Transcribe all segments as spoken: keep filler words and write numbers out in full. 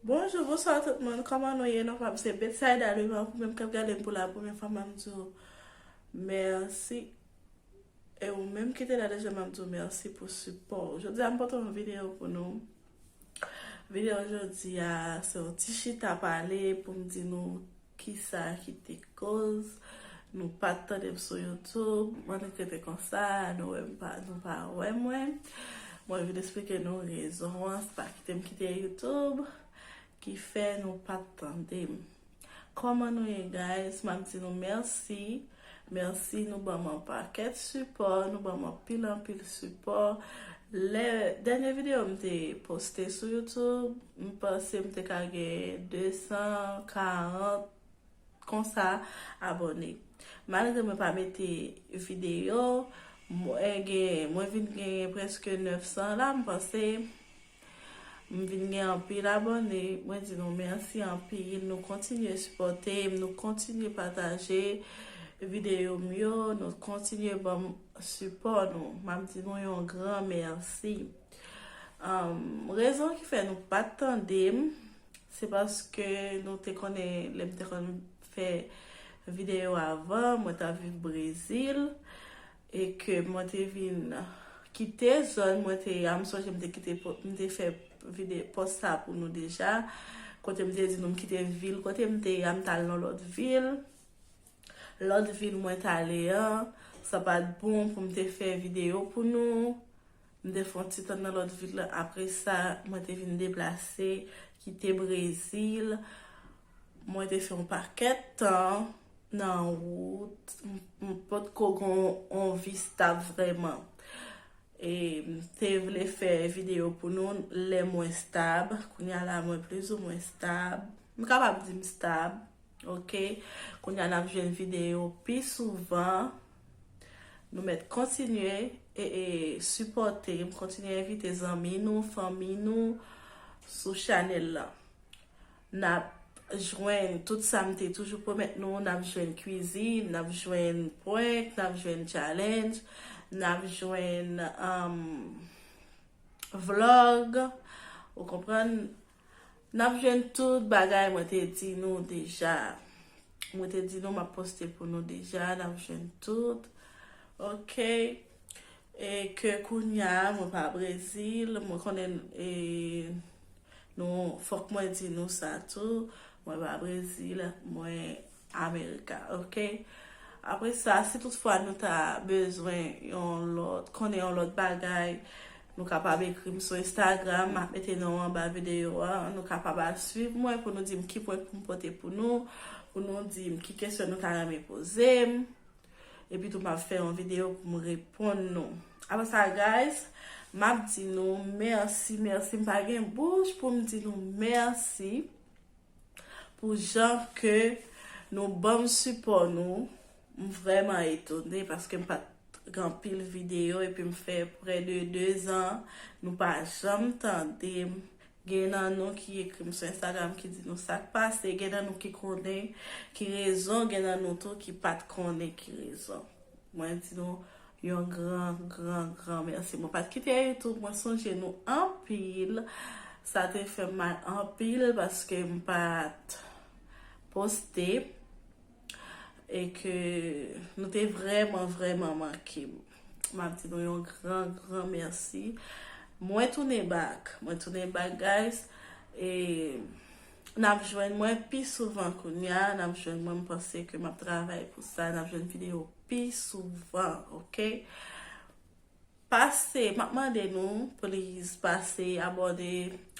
Bonjou, bonswa tout moun, kòman nou ye? Non pa m se Betsaida Louis, pou menm k ap gade m pou la premyè fwa, m ap di w mèsi. E ou menm ki te la deja, m ap di w mèsi pou sipò w. Jodi a, m pote yon videyo pou nou. Videyo jodi a, se yon ti chita pale pou m di nou kisa ki te koz nou pa t tande m sou YouTube. Mwen, nou rete konsa, nou wè m pa, nou pa wè mwen. Mwen vin eksplike nou rezon an, se pa kite m kite YouTube ki fè nou pa t tande m. Kòman nou ye, guys? M ap di nou mèsi. Mèsi, nou ban m yon pakèt sipò, nou ban m anpil, anpil sipò. Lè, dènye videyo m te poste sou YouTube, m panse m te ka gen de san karant konsa abòne. Malgre mwen pa mete videyo, mwen gen, mwen vin gen prèske nèf san la, m panse. M vin gen anpil abòne. Mwen di nou mèsi anpil. Nou kontinye sipòte m, nou kontinye pataje videyo m yo, nou kontinye ban m sipò nou. M ap di nou yon gran mèsi. Ahn, rezon ki fè nou pa t tande m, se paske nou te konnen, lè m te konn fè videyo avan, mwen t ap viv Brezil, e ke mwen te vin kite zòn mwen te ye a. M sonje m te kite po-, m te fè vide-, pòs sa pou nou deja. Kote m te di nou m kite vil kote m te ye a, m t al nan lòt vil. Lòt vil mwen t ale an, sa pa t bon pou m te fè videyo pou nou. M te fè yon ti tan nan lòt vil la. Apre sa, mwen te vin deplase, kite Brezil. Mwen te fè yon pakèt tan nan wout. M, m potko gen yon vi stab vrèman. E m te vle fè videyo pou nou lè mwen stab. Kounye a la, mwen plizoumwen stab. M kapab di m stab. Ok? Kounye a n ap jwenn videyo pi souvan. Nou mèt kontinye e, e sipòte m, kontinye envite zanmi nou, fanmi nou sou chanèl la. N ap jwenn tout sa m te toujou pwomèt nou, n ap jwenn kwizin, n ap jwenn prank, n ap jwenn challenge, n ap jwenn, um, vlog, ou konprann? N ap jwenn tout bagay mwen te di nou deja. Mwen te di nou m ap poste pou nou deja, n ap jwenn tout. Ok. E ke kounye a, mwen pa Brezil, mwen konnen, e, nou, fòk mwen di nou sa tou. Mwen pa Brezil, mwen Amerika, ok? Apre sa, si toutfwa nou ta bezwen yon lòt, konnen yon lòt bagay, nou kapab ekri m sou Instagram, m ap mete non anba videyo a, nou kapab al swiv mwen pou nou di m ki pwen pou m pote pou nou, pou nou di m ki kesyon nou ta renmen poze m, epi tou m ap fè yon videyo pou m reponn nou. Apre sa, guys, m ap di nou mèsi, mèsi, m pa gen bouch pou m di nou mèsi. Pou jan ke nou ban m sipò nou, m vrèman etone paske m pa t gen anpil videyo epi m fè prè de de zan, nou pa janm tande m. Gen nan nou ki ekri m sou Instagram ki di nou sa k pase, gen nan nou ki konnen ki rezon, gen nan nou tou ki pa t konnen ki rezon. Mwen di nou yon gran, gran, gran mèsi. Mwen pa t kite YouTube, mwen sonje nou anpil. Sa te fè m mal anpil paske m pa t poste e ke nou te vrèman, vrèman manke m. M ap di nou yon gran, gran mèsi. Mwen tounen back. Mwen tounen back, guys. E n ap jwenn mwen pi souvan kounye a. N ap jwenn mwen, m panse ke m ap travay pou sa. N ap jwenn videyo pi souvan, ok? Pase, m ap mande nou, please, pase abòne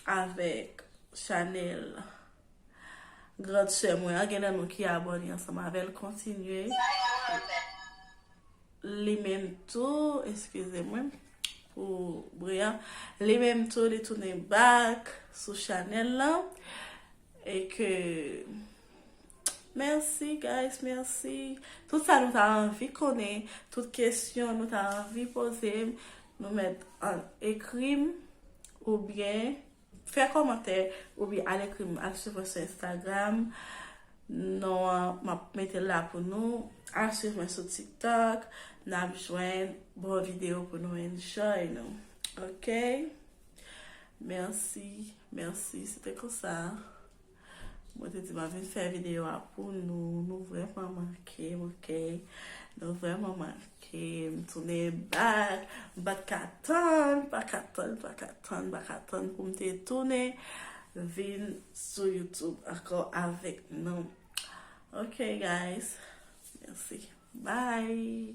avèk chanèl grand sè mwen an. Gen nan nou ki abòne ansanm avè l, kontinye. Li menm tou, eskize mwen pou bri an, li menm tou, li tounen back sou chanèl lan. E ke, mèsi, guys, mèsi. Tout sa nou ta anvi konnen, tout kesyon nou ta anvi poze m, nou mèt an-, ekri m, oubyen fè kòmantè, oubyen al ekri m, al swiv mwen sou Instagram. Non an, m ap mete l la pou nou. Al swiv mwen sou TikTok. N ap jwenn bon videyo pou nou enjoy nou. Ok? Mèsi, Mèsi, se te konsa. Mwen te di m ap vin fè videyo a pou nou. Nou vrèman manke m, ok? Nou vrèman manke m. M tounen back. M pa t ka tann, pa ka tann, pa ka tann, pa ka tann pou m te tounen vin sou YouTube ankò avèk nou. Ok, guys. Mèsi. Bye.